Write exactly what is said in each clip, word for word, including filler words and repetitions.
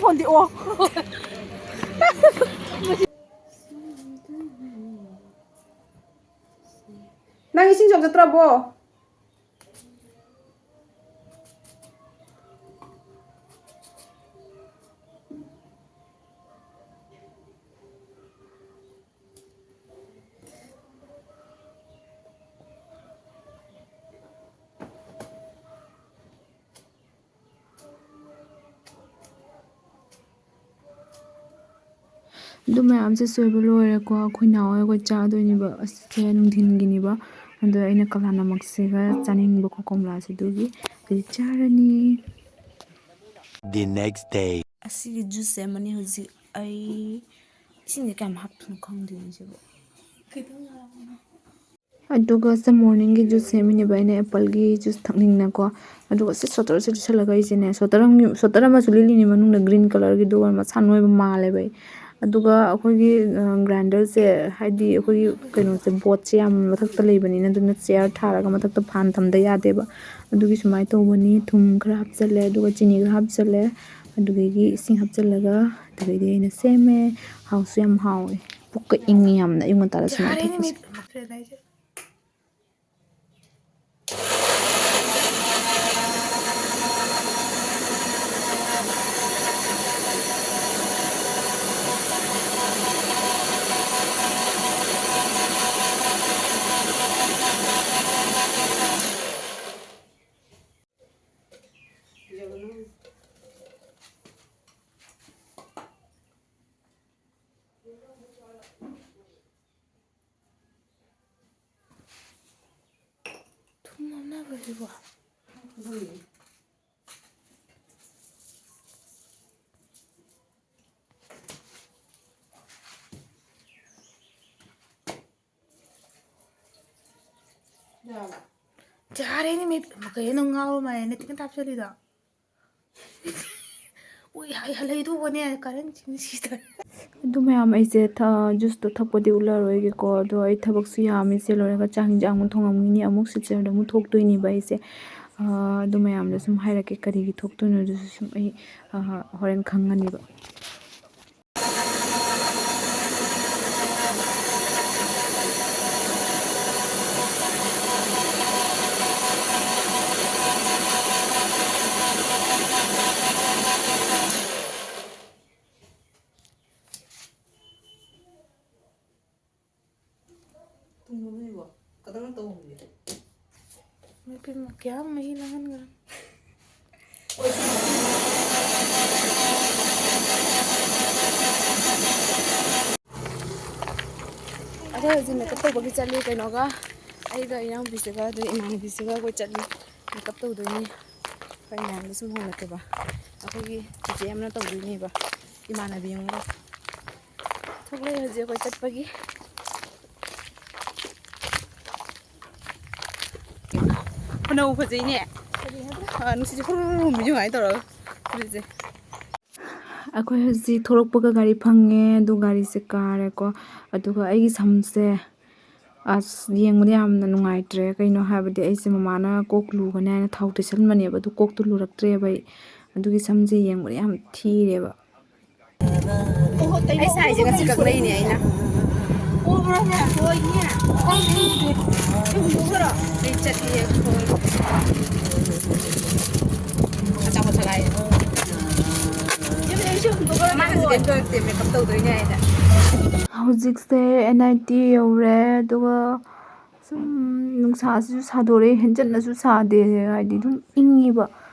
ꯐꯣꯟꯗꯤ ꯑꯣ꯫ ꯅꯪ ꯏꯁꯤꯡ ꯁꯣꯛ ꯆꯠꯇ꯭ꯔꯕꯣ? ꯑꯗꯨ ꯃꯌꯥꯝꯁꯦ ꯁꯣꯏꯕ ꯂꯣꯏꯔꯦꯀꯣ꯫ ꯑꯩꯈꯣꯏ ꯅꯥꯎ ꯍꯣꯏ ꯑꯩꯈꯣꯏ ꯆꯥꯗꯣꯏꯅꯦꯕ꯫ ꯑꯁꯤꯁꯦ ꯅꯨꯡꯊꯤꯟꯒꯤꯅꯦꯕ꯫ ꯑꯗꯣ ꯑꯩꯅ ꯀꯂꯥꯅꯃꯛꯁꯤꯒ ꯆꯥꯅꯤꯡꯕꯀꯣ, ꯀꯣꯝꯂꯥꯁꯦ, ꯑꯗꯨꯒꯤ ꯑꯩꯈꯣꯏ ꯆꯥꯔꯅꯤ꯫ The next day. ꯑꯁꯤꯒꯤ ꯖꯨꯁ ꯁꯦꯝꯃꯅꯤ ꯍꯧꯖꯤꯛ ꯑꯩ꯫ ꯏꯁꯤꯡꯁꯦ ꯀꯌꯥꯝ ꯍꯥꯞꯇꯣꯏꯅꯣ ꯈꯪꯗꯦꯅꯦ ꯁꯤꯕꯨ꯫ ꯑꯗꯨꯒ ꯁꯤ ꯃꯣꯔꯅꯤꯡꯒꯤ ꯖꯨꯁ ꯁꯦꯝꯃꯤꯅꯦꯕ ꯑꯩꯅ, ꯑꯦꯄꯜꯒꯤ ꯖꯨꯁ ꯊꯛꯅꯤꯡꯅꯀꯣ꯫ ꯑꯗꯨꯒ ꯁꯤ ꯁꯣꯇꯔꯁꯦ ꯂꯤꯠꯁꯜꯂꯒ ꯑꯩꯁꯦꯅꯦ, ꯁꯣꯇꯔ ꯑꯃ, ꯁꯣꯇꯔ ꯑꯃꯁꯨ ꯂꯤꯠꯂꯤꯅꯦ ꯃꯅꯨꯡꯗ, ꯒ꯭ꯔꯤꯟ ꯀꯂꯔꯒꯤ, ꯑꯗꯨꯒ ꯃꯁꯥ ꯅꯣꯏꯕ ꯃꯥꯜꯂꯦꯕ ꯑꯩ꯫ ꯑꯗꯨꯒ ꯑꯩꯈꯣꯏꯒꯤ, ꯑ, ꯒ꯭ꯔꯥꯏꯟꯗꯔꯁꯦ, ꯍꯥꯏꯗꯤ ꯑꯩꯈꯣꯏꯒꯤ ꯀꯩꯅꯣꯁꯦ, ꯕꯣꯠꯁꯦ ꯌꯥꯝ ꯃꯊꯛꯇ ꯂꯩꯕꯅꯤꯅ, ꯑꯗꯨꯅ ꯆꯦꯌꯔ ꯊꯥꯔꯒ ꯃꯊꯛꯇ ꯐꯥꯟ ꯊꯝꯗ ꯌꯥꯗꯦꯕ꯫ ꯑꯗꯨꯒꯤ ꯁꯨꯃꯥꯏꯅ ꯇꯧꯕꯅꯤ꯫ ꯊꯨꯝ ꯈꯔ ꯍꯥꯞꯆꯜꯂꯦ, ꯑꯗꯨꯒ ꯆꯤꯅꯤ ꯈꯔ ꯍꯥꯞꯆꯜꯂꯦ, ꯑꯗꯨꯗꯒꯤ ꯏꯁꯤꯡ ꯍꯥꯞꯆꯜꯂꯒ ꯑꯗꯨꯗꯒꯤꯗꯤ ꯑꯩꯅ ꯁꯦꯝꯃꯦ꯫ ꯍꯥꯎꯁꯨ ꯌꯥꯝ ꯍꯥꯎꯋꯦ꯫ ꯄꯨꯛꯀ ꯏꯪꯉꯤ ꯌꯥꯝꯅ ꯑꯌꯨꯛ ꯉꯟꯇꯥꯗ ꯁꯨꯃꯥꯏꯅ ꯊꯛꯄꯁꯦ꯫ ꯊꯨꯝ ꯍꯥꯞꯅꯕ꯭ꯔꯣ ꯁꯤꯕꯣ? ꯌꯥꯔꯦꯅꯦ, ꯃꯤ ꯀꯩꯅꯣ, ꯉꯥꯎꯔ ꯃꯥꯜꯂꯦ ꯅꯦꯇꯤꯡ ꯍꯥꯞꯆꯜꯂꯤꯗꯣ꯫ ꯎꯏ, ꯍꯩ, ꯍꯜꯂꯛꯏꯗꯨꯕꯨꯅꯦ, ꯀꯔꯟ ꯁꯤꯗ꯫ ꯑꯗꯨ ꯃꯌꯥꯝ ꯑꯩꯁꯦ ꯊ-, ꯖꯨꯁꯇꯣ ꯊꯛꯄꯗꯤ ꯎꯠꯂꯔꯣꯏꯒꯦꯀꯣ꯫ ꯑꯗꯣ ꯑꯩ ꯊꯕꯛꯁꯨ ꯌꯥꯝꯃꯤ, ꯁꯤ ꯂꯣꯏꯔꯒ ꯆꯥꯛ ꯍꯤꯟꯖꯥꯡ ꯑꯃꯨꯛ ꯊꯣꯡꯉꯝꯒꯤꯅꯤ, ꯑꯃꯨꯛ ꯁꯤꯜꯆꯔꯗ ꯑꯃꯨꯛ ꯊꯣꯛꯇꯣꯏꯅꯦꯕ ꯑꯩꯁꯦ꯫ ꯑꯗꯨ ꯃꯌꯥꯝꯗꯣ ꯁꯨꯝ ꯍꯥꯏꯔꯛꯀꯦ, ꯀꯔꯤꯒꯤ ꯊꯣꯛꯇꯣꯏꯅꯣ ꯑꯗꯨꯁꯨ ꯁꯨꯝ ꯑꯩ ꯍꯣꯔꯦꯟ ꯈꯪꯉꯅꯤꯕ꯫ ꯇꯨꯝꯃꯕꯅꯤꯕꯣ? ꯀꯗꯪ ꯇꯧꯍꯧꯔꯤ꯫ ꯏꯃꯥ ꯏꯄꯦꯝꯃ, ꯀꯌꯥꯝ ꯃꯍꯤ ꯂꯥꯡꯍꯟꯈ꯭ꯔꯕ꯫ ꯑꯩꯈꯣꯏ ꯍꯧꯖꯤꯛ ꯃꯦꯀꯞ ꯇꯧꯕꯒꯤ ꯆꯠꯂꯤ ꯀꯩꯅꯣꯒ, ꯑꯩꯒ ꯏꯅꯥꯎꯄꯤꯁꯤꯒ ꯑꯗꯨꯒ ꯏꯃꯥꯟꯅꯕꯤꯁꯤꯒ ꯑꯩꯈꯣꯏ ꯆꯠꯂꯤ ꯃꯦꯀꯞ ꯇꯧꯗꯣꯏꯅꯤ꯫ ꯑꯩꯈꯣꯏ ꯃꯌꯥꯝꯗ ꯁꯨꯝ ꯍꯪꯉꯛꯀꯦꯕ꯫ ꯑꯩꯈꯣꯏꯒꯤ ꯆꯤꯆꯦ ꯑꯃꯅ ꯇꯧꯗꯣꯏꯅꯦꯕ, ꯏꯃꯥꯟꯅꯕꯤ ꯑꯃꯒ꯫ ꯊꯣꯛꯂꯛꯑꯦ ꯍꯧꯖꯤꯛ ꯑꯩꯈꯣꯏ ꯆꯠꯄꯒꯤ꯫ ꯐꯅꯕꯨ ꯐꯖꯩꯅꯦ꯫ ꯑꯥ, ꯅꯨꯡꯁꯤꯠꯁꯦ ꯍꯨꯔꯨ ꯍꯨꯔꯨ ꯍꯨꯝꯕꯤꯁꯦ ꯀꯃꯥꯏꯅ ꯇꯧꯔꯒ ꯐꯨꯔꯤꯠꯁꯦ꯫ ꯑꯩꯈꯣꯏ ꯍꯧꯖꯤꯛ ꯊꯣꯛꯂꯛꯄꯒ ꯒꯥꯔꯤ ꯐꯪꯉꯦ, ꯑꯗꯨ ꯒꯥꯔꯤꯁꯦ ꯀꯥꯔꯦꯀꯣ꯫ ꯑꯗꯨꯒ ꯑꯩꯒꯤ ꯁꯝꯁꯦ, ꯑꯁ, ꯌꯦꯡꯕꯗ ꯌꯥꯝꯅ ꯅꯨꯡꯉꯥꯏꯇ꯭ꯔꯦ꯫ ꯀꯩꯅꯣ ꯍꯥꯏꯕꯗꯤ ꯑꯩꯁꯦ ꯃꯃꯥꯅ ꯀꯣꯛ ꯂꯨꯒꯅꯤ ꯍꯥꯏꯅ ꯊꯥꯎ ꯇꯩꯁꯟꯕꯅꯦꯕ, ꯑꯗꯨ ꯀꯣꯛꯇꯨ ꯂꯨꯔꯛꯇ꯭ꯔꯦꯕ ꯑꯩ꯫ ꯑꯗꯨꯒꯤ ꯁꯝꯁꯦ ꯌꯦꯡꯕꯗ ꯌꯥꯝ ꯊꯤꯔꯦꯕ꯫ ꯑꯩ ꯁꯥꯏꯁꯦ ꯉꯁꯤ ꯀꯛꯂꯛꯏꯅꯦ ꯑꯩꯅ꯫ ꯑꯩ ꯆꯠꯂꯤ ꯑꯩꯈꯣꯏ꯫ ꯑꯆꯥꯄꯣꯠ ꯆꯥꯔꯛꯑꯦ꯫ ꯃꯥꯅꯁꯨ ꯀꯩꯝ ꯇꯧꯔꯛꯇꯦ, ꯃꯦꯀꯞ ꯇꯧꯗꯣꯏꯅꯦ ꯍꯥꯏꯅ꯫ ꯍꯧꯖꯤꯛꯁꯦ ꯑꯦꯟ ꯑꯥꯏ ꯇꯤ ꯌꯧꯔꯦ, ꯑꯗꯨꯒ ꯁꯨꯝ ꯅꯨꯡꯁꯥꯁꯤꯁꯨ ꯁꯥꯗꯣꯔꯛꯑꯦ, ꯍꯦꯟꯖꯟꯅꯁꯨ ꯁꯥꯗꯦ, ꯍꯥꯏꯗꯤ ꯑꯗꯨꯝ ꯏꯪꯉꯤꯕ꯫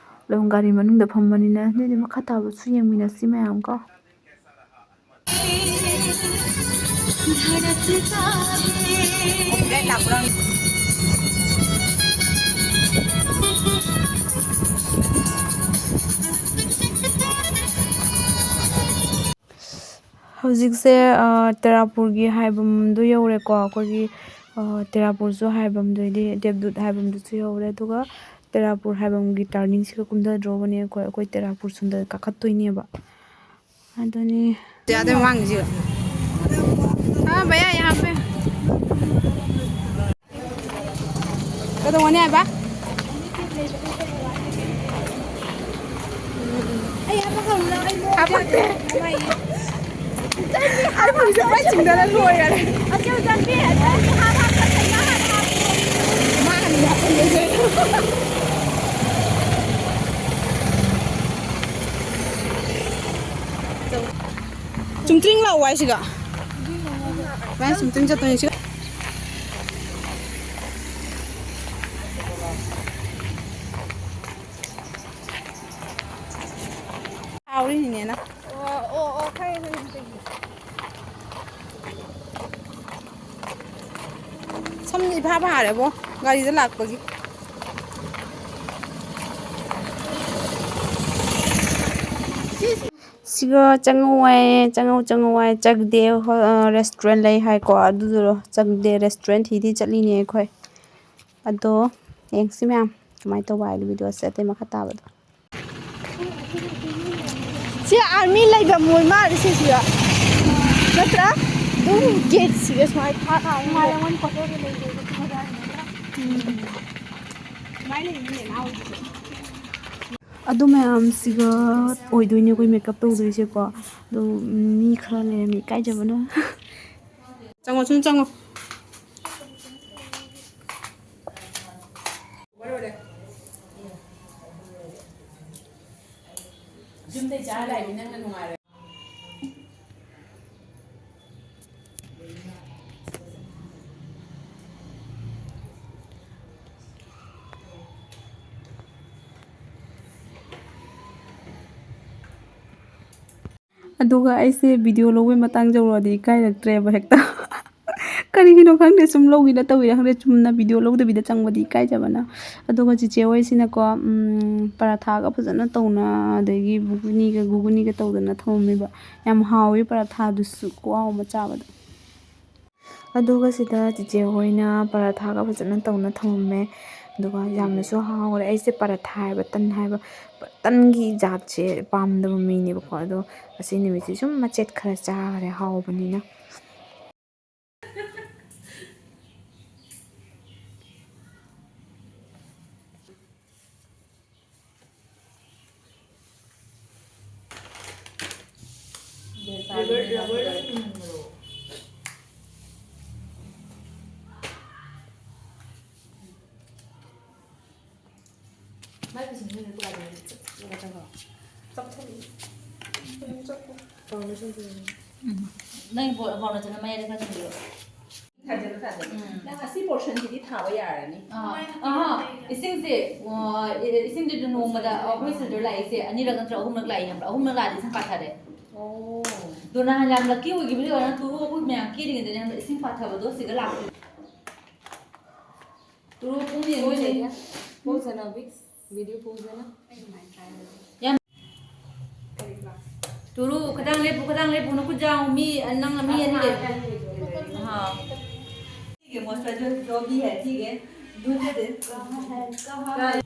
ꯑꯗꯨꯝ ꯒꯥꯔꯤ ꯃꯅꯨꯡꯗ ꯐꯝꯕꯅꯤꯅ꯫ ꯑꯗꯨꯗꯤ ꯃꯈꯥ ꯇꯥꯕꯁꯨ ꯌꯦꯡꯃꯤꯟꯅꯁꯤ ꯃꯌꯥꯝ ꯀꯣ꯫ ꯍꯧꯖꯤꯛꯁꯦ, ꯑ, ꯇꯦꯔꯥꯄꯨꯔꯒꯤ ꯍꯥꯏꯕꯝꯗꯨ ꯌꯧꯔꯦꯀꯣ꯫ ꯑꯩꯈꯣꯏꯒꯤ, ꯑ, ꯇꯦꯔꯥꯄꯨꯔꯁꯨ ꯍꯥꯏꯕꯝꯗꯨ, ꯍꯥꯏꯗꯤ ꯗꯦꯕꯗꯨꯠ ꯍꯥꯏꯕꯝꯗꯨꯁꯨ ꯌꯧꯔꯦ꯫ ꯑꯗꯨꯒ ꯇꯦꯔꯥꯄꯨꯔ ꯍꯥꯏꯕꯝꯒꯤ ꯇꯔꯅꯤꯡꯁꯤꯒ ꯀꯨꯝꯊꯗ꯭ꯔꯣꯕꯅꯦ ꯑꯩꯈꯣꯏ, ꯑꯩꯈꯣꯏ ꯇꯦꯔꯥꯄꯨꯔ ꯁꯣꯝꯗ ꯀꯥꯈꯠꯇꯣꯏꯅꯦꯕ꯫ ꯑꯗꯨꯅꯤ꯫ ꯌꯥꯗꯦ ꯃꯃꯥꯡꯒꯤꯁꯤ꯫ ꯑꯥ, ꯚꯩꯌꯥ, ꯌꯥꯝ ꯍꯥꯞꯄꯦ꯫ ꯀꯩꯗꯧꯉꯅꯤ ꯍꯥꯏꯕ? ꯑꯩ ꯍꯥꯄꯛꯀꯅꯨ, ꯅꯪ ꯑꯩ ꯅꯣꯛꯑꯦ꯫ ꯍꯥꯄꯛꯇꯦ꯫ ꯅꯃꯥꯏ꯫ ꯑꯩ ꯐꯨꯔꯤꯠꯁꯦ ꯄꯨꯔꯥ ꯆꯤꯡꯊꯔ ꯂꯣꯏꯔꯦ꯫ ꯑꯆꯧ ꯆꯥꯟꯕꯤ, ꯑꯆꯧꯕꯤ ꯍꯥꯞ ꯍꯥꯞꯄ ꯀꯩꯅꯣ ꯍꯥꯟꯅ ꯍꯥꯞꯄꯣ꯫ ꯃꯥ ꯍꯥꯟꯅ ꯍꯥꯞꯄꯛꯑꯦ꯫ ꯆꯨꯝꯇ꯭ꯔꯤꯡ ꯂꯥꯛꯑꯣ ꯍꯥꯏꯁꯤꯒ꯫ ꯁꯨꯃꯥꯏꯅ ꯆꯨꯝꯇ꯭ꯔꯤꯡ ꯆꯠꯇꯣꯏꯅꯤ ꯁꯤꯒ꯫ ꯍꯥꯎꯔꯤꯅꯤꯅꯦꯅ꯫ ꯑꯣ, ꯑꯣ, ꯑꯣ, ꯈꯪꯉꯦ, ꯈꯪꯉꯦ, ꯈꯪꯉꯦ꯫ ꯁꯝ ꯏꯐꯥ ꯐꯥꯔꯦꯕꯣ, ꯒꯥꯔꯤꯗ ꯂꯥꯛꯄꯒꯤ꯫ ꯁꯤꯒ ꯆꯪꯉꯧ ꯍꯥꯏꯌꯦ, ꯆꯪꯉꯧ, ꯆꯪꯉꯧ ꯍꯥꯏꯌꯦ꯫ ꯆꯛꯗꯦ ꯍꯣ-, ꯑ, restaurant ꯂꯩ ꯍꯥꯏꯀꯣ, ꯑꯗꯨꯗꯨꯔꯣ ꯆꯛꯗꯦ restaurant ꯊꯤꯗꯤ ꯆꯠꯂꯤꯅꯦ ꯑꯩꯈꯣꯏ꯫ ꯑꯗꯣ ꯌꯦꯡꯁꯤ ꯃꯌꯥꯝ ꯀꯃꯥꯏꯅ ꯇꯧꯕ ꯍꯥꯏꯗꯣ videoꯁꯦ ꯑꯇꯩ ꯃꯈꯥ ꯇꯥꯕꯗꯣ꯫ ꯁꯤ army ꯂꯩꯐꯝ ꯑꯣꯏ ꯃꯥꯜꯂꯦ ꯁꯤꯁꯤꯒ꯫ ꯅꯠꯇ꯭ꯔꯥ? ꯑꯗꯨꯝ gateꯁꯤꯒ ꯁꯨꯃꯥꯏꯅ ꯐꯥ ꯐꯥ ꯎꯝ꯫ ꯑꯗꯨ ꯃꯌꯥꯝꯁꯤꯒ ꯑꯣꯏꯗꯣꯏꯅꯦ ꯑꯩꯈꯣꯏ makeup ꯇꯧꯗꯣꯏꯁꯦꯀꯣ꯫ ꯑꯗꯣ ꯃꯤ ꯈꯔ ꯂꯩꯔꯝꯃꯤ, ꯏꯀꯥꯏꯖꯕꯅ꯫ ꯆꯪꯉꯣ, ꯁꯨꯝ ꯆꯪꯉꯣ꯫ ꯌꯨꯝꯗꯩ ꯆꯥꯔ ꯂꯥꯛꯏꯅꯤ, ꯅꯪꯅ ꯅꯨꯡꯉꯥꯏꯔꯣꯏ꯫ ꯑꯗꯨꯒ ꯑꯩꯁꯦ video ꯂꯧꯕꯩ ꯃꯇꯥꯡ ꯌꯧꯔꯛꯑꯗꯤ ꯏꯀꯥꯏꯔꯛꯇ꯭ꯔꯦꯕ ꯍꯦꯛꯇ꯫ ꯀꯔꯤꯒꯤꯅꯣ ꯈꯪꯗꯦ, ꯁꯨꯝ ꯂꯧꯒꯦꯅ ꯇꯧꯋꯤꯔ ꯈꯪꯗꯦ, ꯆꯨꯝꯅ video ꯂꯧꯗꯕꯤꯗ ꯆꯪꯕꯗꯤ ꯏꯀꯥꯏꯖꯕꯅ꯫ ꯑꯗꯨꯒ ꯆꯤꯆꯦ ꯍꯣꯏꯁꯤꯅꯀꯣ, ꯎꯝ, ꯄꯔꯥꯊꯥꯒ ꯐꯖꯅ ꯇꯧꯅ, ꯑꯗꯒꯤ ꯕꯨꯒꯨꯅꯤꯒ, ꯒꯨꯒꯨꯅꯤꯒ ꯇꯧꯗꯅ ꯊꯝꯃꯝꯃꯦꯕ꯫ ꯌꯥꯝ ꯍꯥꯎꯋꯤ ꯄꯔꯥꯊꯥꯗꯨꯁꯨ, ꯈꯨꯍꯥꯎ ꯑꯃ ꯆꯥꯕꯗ꯫ ꯑꯗꯨꯒ ꯁꯤꯗ ꯆꯤꯆꯦ ꯍꯣꯏꯅ ꯄꯔꯥꯊꯥꯒ ꯐꯖꯅ ꯇꯧꯅ ꯊꯝꯃꯝꯃꯦ꯫ ꯑꯗꯨꯒ ꯌꯥꯝꯅꯁꯨ ꯍꯥꯎꯔꯦ꯫ ꯑꯩꯁꯦ ꯄꯔꯥꯊꯥ ꯍꯥꯏꯕ, ꯇꯟ ꯍꯥꯏꯕ, ꯇꯟꯒꯤ ꯖꯥꯠꯁꯦ ꯄꯥꯝꯗꯕ ꯃꯤꯅꯦꯕꯀꯣ꯫ ꯑꯗꯣ ꯉꯁꯤ ꯅꯨꯃꯤꯠꯁꯦ ꯁꯨꯝ ꯃꯆꯦꯠ ꯈꯔ ꯆꯥꯈ꯭ꯔꯦ, ꯍꯥꯎꯕꯅꯤꯅ꯫ ꯔꯕꯔꯗ ꯁꯤꯖꯤꯟꯅꯕ꯭ꯔꯣ? ꯃꯥꯏ ꯄꯤꯁꯨꯝꯁꯦ ꯍꯧꯖꯤꯛ ꯀꯃꯥꯏꯅ ꯆꯞ-, ꯆꯞꯊꯠꯂꯤ꯫ ꯆꯞꯊꯠꯂꯤ꯫ ꯐꯥꯎꯟꯗꯦꯁꯟ ꯁꯤꯖꯤꯟꯅꯩ꯫ ꯎꯝ꯫ ꯅꯪꯒꯤ ꯐꯥꯎꯟꯗꯦꯁꯟ ꯃꯌꯥꯏꯗ ꯈꯔ ꯆꯤꯡꯕꯤꯔꯣ꯫ ꯊꯥꯖꯤꯜꯂꯨ, ꯊꯥꯖꯤꯜꯂꯨ꯫ ꯎꯝ꯫ ꯅꯪ ꯑꯁꯤ ꯄꯣꯔꯁꯟꯁꯤꯗꯤ ꯊꯥꯕ ꯌꯥꯔꯅꯤ꯫ ꯑꯥ, ꯑꯍꯥ, ꯏꯁꯤꯡꯁꯦ, ꯑ, ꯏꯁꯤꯡꯁꯦ ꯅꯣꯡꯃꯗ ꯑꯩꯈꯣꯏ ꯁꯤꯗ ꯂꯥꯛꯏꯁꯦ ꯑꯅꯤꯔꯛ ꯅꯠꯇ꯭ꯔ ꯑꯍꯨꯝꯂꯛ ꯂꯥꯛꯏ ꯍꯥꯏꯕ꯭ꯔꯥ? ꯑꯍꯨꯝꯂꯛ ꯂꯥꯛꯑꯗꯤ ꯏꯁꯤꯡ ꯄꯥꯊꯔꯦ꯫ ꯑꯣ꯫ ꯑꯗꯣ ꯅꯍꯥꯟ ꯌꯥꯝ ꯂꯛꯀꯤ ꯑꯣꯏꯈꯤꯕꯗꯤ ꯑꯣꯏꯔ ꯇꯨ ꯑꯩꯈꯣꯏ ꯃꯌꯥꯝ ꯀꯦꯔꯤꯉꯩꯗꯅꯦ ꯍꯥꯏꯕ꯭ꯔꯥ? ꯏꯁꯤꯡ ꯄꯥꯊꯕꯗꯣ ꯁꯤꯗ ꯂꯥꯛꯄ꯫ ꯇꯨꯔꯨ ꯄꯨꯡ ꯌꯦꯡꯉꯣꯏꯅꯦ꯫ Pose ꯍꯥꯏꯅ, pose ꯍꯥꯏꯅ, ꯚꯤ-, video pose ꯍꯥꯏꯅ꯫ ꯌꯥꯝ ꯇꯨꯔꯨ, ꯈꯤꯇꯪ ꯂꯦꯞꯄꯨ, ꯈꯤꯇꯪ ꯂꯦꯞꯄꯨ, ꯅꯈꯨꯠ ꯌꯥꯎ, ꯃꯤ, ꯅꯪ ꯃꯤ ꯑꯅꯤ ꯂꯩ꯫ ꯍꯥ꯫ ठीक है, moisturizer जो भी है, ठीक है, दूसरे दिन कहाँ है, कहाँ है?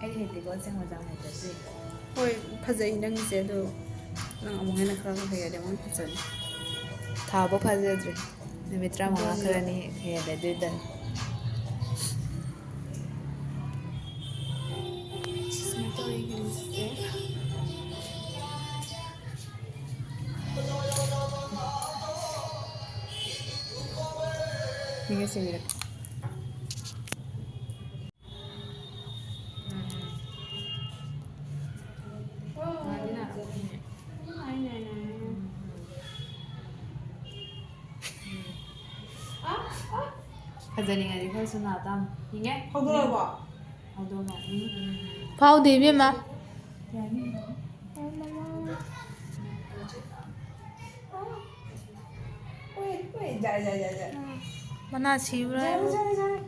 ꯑꯩꯗꯤ ꯍꯩꯇꯦꯀꯣ, ꯑꯁꯦꯡꯕ ꯖꯥꯝ ꯍꯩꯇ꯭ꯔꯁꯨ꯫ ꯍꯣꯏ, ꯐꯖꯩ ꯅꯪꯒꯤꯁꯦ, ꯑꯗꯣ ꯅꯪ ꯑꯃꯨꯛ ꯍꯦꯟꯅ ꯈꯔ ꯍꯩꯔꯗꯤ ꯑꯃꯨꯛ ꯍꯦꯟꯅ ꯐꯖꯅꯤ꯫ ꯊꯥꯕ ꯐꯥꯖꯗ꯭ꯔꯤ꯫ ꯅꯨꯃꯤꯠ ꯇꯔꯥꯃꯉꯥ ꯑꯗꯨꯅꯤ꯫ ꯈꯔꯅꯤ ꯍꯦꯜꯂꯦ ꯑꯗꯨꯏꯗꯅ꯫ ꯁꯨꯃꯥꯏꯅ ꯇꯧꯔꯦ ꯌꯦꯡꯁꯦ꯫ ꯌꯦꯡꯉꯦ, ꯁꯤꯡꯉꯦ꯫ ꯐꯖꯅꯤꯡꯉꯗꯤ ꯈꯔꯁꯨ ꯅꯥ ꯇꯥꯝ꯫ ꯌꯦꯡꯉꯦ? ꯍꯧꯗꯣꯔꯛꯑꯕꯣ? ꯍꯧꯗꯣꯛꯑꯣ꯫ ꯎꯝ꯫ ꯐꯥꯎꯗꯦ, ꯏꯕꯦꯝꯃ꯫ ꯌꯥꯅꯤ꯫ ꯍꯣꯏ, ꯍꯣꯏ, ꯌꯥꯔꯦ, ꯌꯥꯔꯦ, ꯌꯥꯔꯦ, ꯌꯥꯔꯦ꯫ ꯃꯅꯥ ꯁꯤꯕ꯭ꯔꯥ? ꯌꯥꯔꯦ, ꯌꯥꯔꯦ, ꯌꯥꯔꯦ꯫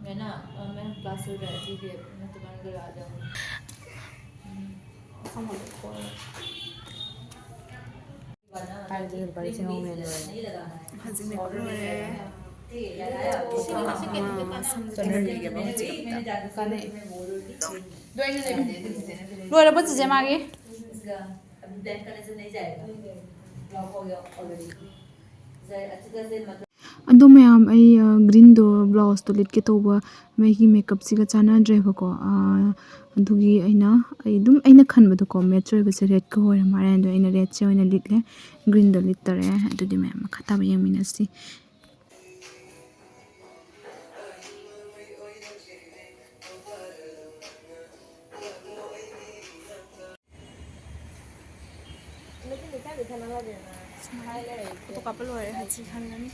ꯃꯦꯅꯥ, ꯑ, ꯃꯦꯝ ꯀ꯭ꯂꯥꯁ ꯇꯨꯗ ꯑꯁꯤꯒꯤ ꯅꯠꯇꯕ ꯒꯔꯥꯗ꯫ ꯎꯝ꯫ ꯁꯝ ꯑꯣꯏꯅ ꯐꯣꯏꯔꯦ꯫ ꯍꯥꯏꯕꯗꯤ ꯂꯨꯄꯥ ꯂꯤꯁꯤꯡ ꯑꯍꯨꯝ ꯍꯦꯟ ꯂꯣꯏꯔꯦ꯫ ꯍꯧꯖꯤꯛ ꯃꯦꯀꯞ ꯂꯣꯏꯔꯦ꯫ ꯁꯝꯁꯦ ꯇꯨꯝꯍꯟꯕꯤꯒꯦꯕ ꯍꯧꯖꯤꯛ ꯑꯝꯇ꯫ ꯀꯥꯟꯅꯩ꯫ ꯂꯣꯏꯔꯕꯣ ꯆꯤꯆꯦ ꯃꯥꯒꯤ? ꯑꯗꯣ ꯃꯌꯥꯝ, ꯑꯩ, ꯑ, greenꯗꯣ blouseꯇꯣ ꯂꯤꯠꯀꯦ ꯇꯧꯕ, ꯃꯩꯒꯤ makeupꯁꯤꯒ ꯆꯥꯟꯅꯗ꯭ꯔꯦꯕꯀꯣ꯫ ꯑ, ꯑꯗꯨꯒꯤ ꯑꯩꯅ, ꯑꯩ ꯑꯗꯨꯝ ꯑꯩꯅ ꯈꯟꯕꯗꯀꯣ, match ꯑꯣꯏꯕꯁꯦ redꯀ ꯑꯣꯏꯔ ꯃꯥꯜꯂꯦ꯫ ꯑꯗꯣ ꯑꯩꯅ redꯁꯦ ꯑꯣꯏꯅ ꯂꯤꯠꯂꯦ, greenꯗꯣ ꯂꯤꯠꯇꯔꯦ꯫ ꯑꯗꯨꯗꯤ ꯃꯌꯥꯝ ꯃꯈꯥ ꯇꯥꯕ ꯌꯦꯡꯃꯤꯟꯅꯁꯤ꯫ ꯁꯨꯃꯥꯏꯅ ꯐꯣꯇꯣ ꯀꯥꯞꯄ ꯂꯣꯏꯔꯦ, ꯍꯧꯖꯤꯛ ꯍꯜꯂꯅꯤ꯫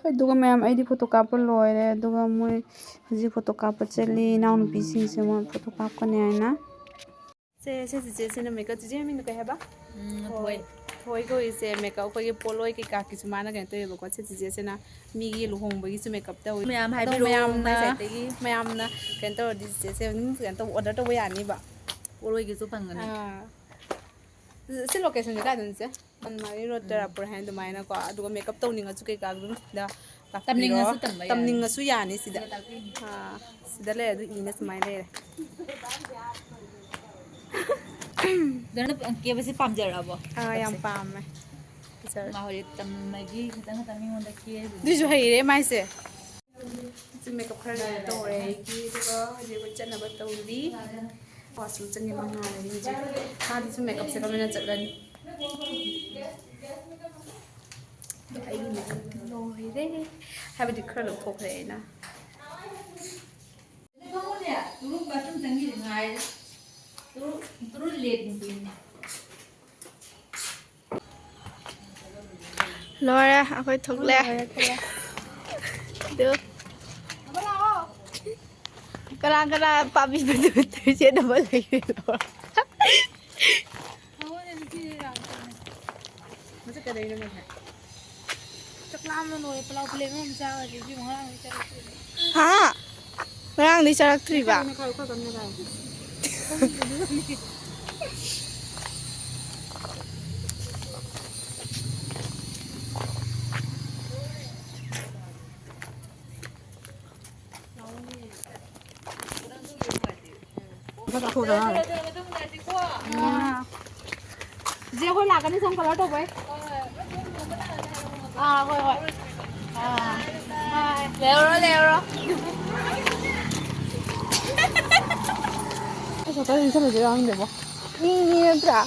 ꯑꯗꯨꯒ ꯃꯌꯥꯝ, ꯑꯩꯗꯤ ꯐꯣꯇꯣ ꯀꯥꯞꯄ ꯂꯣꯏꯔꯦ꯫ ꯑꯗꯨꯒ ꯃꯣꯏ ꯍꯧꯖꯤꯛ ꯐꯣꯇꯣ ꯀꯥꯞꯄ ꯆꯠꯂꯤ, ꯏꯅꯥꯎꯅꯨꯄꯤꯁꯤꯡꯁꯦ ꯃꯣꯏ ꯐꯣꯇꯣ ꯀꯥꯞꯀꯅꯤ ꯍꯥꯏꯅ꯫ ꯁꯦ, ꯁꯦ, ꯆꯤꯆꯦꯁꯤꯅ ꯃꯦꯀꯞ, ꯆꯤꯆꯦ ꯃꯃꯤꯡꯗꯣ ꯀꯩ ꯍꯥꯏꯕ? ꯎꯝ, ꯊꯣꯏ꯫ ꯊꯣꯏ ꯀꯧꯔꯤꯁꯦ ꯃꯦꯀꯞ ꯑꯩꯈꯣꯏꯒꯤ ꯄꯣꯠꯂꯣꯏ ꯀꯩꯀꯥꯒꯤꯁꯨ ꯃꯥꯅ ꯀꯩꯅꯣ ꯇꯧꯋꯦꯕꯀꯣ꯫ ꯁꯦ, ꯆꯤꯆꯦꯁꯤꯅ ꯃꯤꯒꯤ ꯂꯨꯍꯣꯡꯕꯒꯤꯁꯨ ꯃꯦꯀꯞ ꯇꯧꯋꯤ꯫ ꯃꯌꯥꯝ ꯑꯗꯣ ꯍꯥꯏꯕꯤꯔꯛꯑꯣ, ꯃꯌꯥꯝꯅ, ꯃꯥꯏ ꯁꯥꯏꯠꯇꯒꯤ꯫ ꯃꯌꯥꯝꯅ ꯀꯩꯅꯣ ꯇꯧꯔꯗꯤ ꯆꯤꯆꯦꯁꯦ ꯑꯗꯨꯝ ꯀꯩꯅꯣ ꯇꯧꯕ, order ꯇꯧꯕ ꯌꯥꯅꯤꯕ꯫ ꯄꯣꯠꯂꯣꯏꯒꯤꯁꯨ ꯐꯪꯒꯅꯤ꯫ ꯑꯥ꯫ ꯁꯤ locationꯁꯦ ꯀꯥꯏꯗꯅꯣ ꯆꯦ? ꯄꯟꯃꯥꯔꯤ road ꯎꯝ꯫ ꯇꯔꯥꯄꯨꯔ ꯍꯥꯏꯅ ꯑꯗꯨꯃꯥꯏꯅꯀꯣ꯫ ꯑꯗꯨꯒ ꯃꯦꯀꯞ ꯇꯧꯅꯤꯡꯉꯁꯨ ꯀꯩꯀꯥ ꯑꯗꯨꯝ ꯁꯤꯗ ꯂꯥꯛꯄꯤꯔꯣ꯫ ꯇꯝꯅꯤꯡꯉꯁꯨ ꯇꯝꯕ ꯌꯥꯅꯤ꯫ ꯇꯝꯅꯤꯡꯉꯁꯨ ꯌꯥꯅꯤ ꯁꯤꯗ꯫ ꯁꯤꯗ ꯇꯥꯛꯄꯤꯅꯤ꯫ ꯑꯥ, ꯁꯤꯗ ꯂꯩꯔꯦ, ꯑꯗꯨ ꯏꯅ ꯁꯨꯃꯥꯏꯅ ꯂꯩꯔꯦ꯫ ꯑꯗꯣ ꯅꯪ ꯀꯦꯕꯁꯦ ꯄꯥꯝꯖꯔꯛꯑꯕꯣ? ꯑꯥ, ꯌꯥꯝ ꯃꯦꯀꯞꯁꯦ? ꯄꯥꯝꯃꯦ꯫ ꯐꯖꯔꯦ꯫ ꯃꯥ ꯍꯧꯖꯤꯛ ꯇꯝꯕꯒꯤ ꯈꯤꯇꯪ ꯈꯤꯇꯪ ꯃꯤꯉꯣꯟꯗ ꯀꯦꯔꯤꯕꯅꯤ꯫ ꯑꯗꯨꯏꯁꯨ ꯍꯩꯔꯦ ꯃꯥꯏꯁꯦ꯫ ꯁꯤ ꯃꯦꯀꯞ ꯈꯔ ꯂꯩꯔ ꯇꯧꯔꯦ ꯑꯩꯒꯤ, ꯑꯗꯨꯒ ꯍꯧꯖꯤꯛ ꯑꯩꯈꯣꯏ ꯆꯠꯅꯕ ꯇꯧꯔꯤ꯫ Washroom ꯆꯪꯉꯦ ꯃꯉꯥꯜꯂꯅꯤ ꯍꯧꯖꯤꯛ꯫ ꯃꯥꯗꯤ ꯁꯨꯝ ꯃꯦꯀꯞꯁꯦ ꯀꯃꯥꯏꯅ ꯆꯠꯂꯅꯤ? ꯑꯗꯣ ꯑꯩꯒꯤ ꯃꯦꯀꯞꯇꯤ ꯂꯣꯏꯔꯦ꯫ ꯍꯥꯏꯕꯗꯤ ꯈꯔ ꯂꯧꯊꯣꯛꯈ꯭ꯔꯦ ꯑꯩꯅ꯫ ꯇꯨꯔꯨ bathroom ꯆꯪꯈꯤꯗ ꯉꯥꯏꯔꯤ꯫ ꯇꯨꯔꯨ, ꯇꯨꯔꯨ ꯂꯦꯛ ꯅꯨꯄꯤꯅꯤ꯫ ꯂꯣꯏꯔꯦ, ꯑꯩꯈꯣꯏ ꯊꯣꯛꯂꯦ꯫ ꯂꯣꯏꯔꯦ, ꯊꯣꯛꯂꯦ꯫ ꯑꯗꯨ ꯀꯅꯥ ꯀꯅꯥ ꯄꯥꯝꯕꯤꯕꯗꯨ ꯆꯦꯟꯅꯕ ꯂꯩꯔꯦ꯫ ꯃꯁꯤ ꯀꯩꯗꯧꯔꯤꯅꯣ ꯃꯁꯦ? ꯆꯥꯛ ꯂꯥꯝꯅ ꯂꯣꯏꯔꯦ, ꯄꯂꯥꯎ plate ꯑꯃ ꯆꯥꯔꯗꯤ ꯏꯕꯦꯝꯃ, ꯉꯔꯥꯡꯗꯩ ꯆꯥꯔꯛꯇ꯭ꯔꯤꯕꯅꯤ꯫ ꯍꯥ? ꯉꯔꯥꯡꯗꯩ ꯆꯥꯔꯛꯇ꯭ꯔꯤꯕ? ꯃꯦꯠꯈꯥꯏꯔꯣ, ꯃꯦꯠꯈꯥꯏꯔꯣ, ꯈꯔ ꯀꯟꯅ ꯆꯥꯔꯣ꯫ ꯆꯥꯊꯣꯛꯑꯗ ꯉꯥꯏꯔꯦ꯫ ꯆꯦ, ꯑꯩꯈꯣꯏ ꯂꯥꯛꯀꯅꯤ, ꯁꯣꯝ colour ꯇꯧꯕꯩ꯫ ꯑꯥ, ꯍꯣꯏ, ꯍꯣꯏ꯫ ꯑꯥ, ꯍꯣꯏ꯫ ꯂꯩꯍꯧꯔꯣ, ꯂꯩꯍꯧꯔꯣ꯫ ꯑꯩ ꯁꯣꯝꯗ ꯑꯗꯨꯝ ꯆꯠꯂꯨꯁꯤꯔꯥ ꯈꯪꯗꯦꯕꯣ꯫ ꯃꯤ, ꯃꯤ ꯅꯠꯇ꯭ꯔꯥ?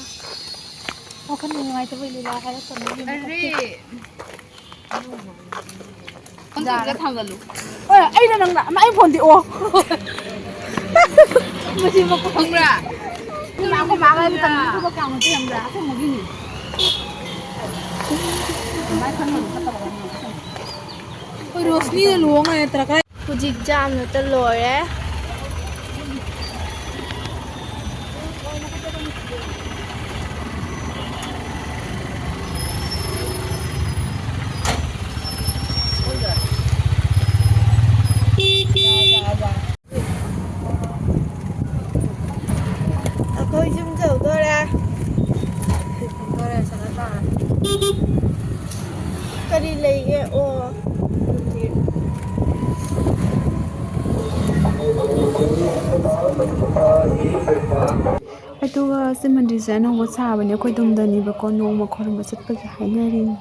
ꯋꯥꯈꯜ ꯅꯨꯡꯉꯥꯏꯇꯕꯩ ꯂꯤꯂꯥ ꯍꯥꯏꯔꯛꯀꯅꯨ꯫ ꯑꯗꯨꯗꯤ ꯐꯣꯟ ꯇꯧꯔꯒ ꯊꯥꯡꯒꯠꯂꯨ꯫ ꯍꯣꯏ, ꯑꯩꯅ ꯅꯪꯅ ꯑꯃ ꯑꯩ ꯐꯣꯟꯗꯤ ꯑꯣ꯫ ꯃꯁꯤ ꯃꯈꯣꯡ ꯈꯪꯕ꯭ꯔꯥ? ꯑꯩꯈꯣꯏ ꯃꯥ, ꯑꯩꯈꯣꯏ ꯃꯥꯒ ꯑꯩꯒ ꯇꯝꯃꯤꯟꯅꯕ ꯀꯌꯥꯃꯨꯛꯇꯤ ꯌꯥꯝꯕ꯭ꯔꯥ? ꯑꯁꯦꯡꯕꯒꯤꯅꯤ꯫ ꯑꯗꯨꯃꯥꯏꯅ ꯈꯟꯕ ꯐꯠꯇꯕ ꯋꯥꯅꯤ꯫ ꯑꯩꯈꯣꯏ ꯔꯣꯁꯅꯤꯗ ꯂꯨꯍꯣꯡꯉ ꯅꯠꯇ꯭ꯔꯒ ꯍꯧꯖꯤꯛ ꯆꯥꯝꯅꯇ ꯂꯣꯏꯔꯦ꯫ ꯑꯩꯈꯣꯏ ꯌꯨꯝ ꯌꯧꯗꯣꯔꯦ꯫ ꯀꯔꯤ ꯂꯩꯒꯦ? ꯑꯣ, ꯑꯗꯨꯒ ꯁꯤ ꯃꯟꯗꯤꯔꯁꯦ ꯑꯅꯧꯕ ꯁꯥꯕꯅꯦ, ꯑꯩꯈꯣꯏ ꯇꯨꯡꯗꯅꯦꯕꯀꯣ, ꯅꯣꯡꯃ ꯈꯣꯏꯔꯝꯕ ꯆꯠꯄꯒꯤ ꯍꯥꯏꯅꯔꯤꯅꯤ꯫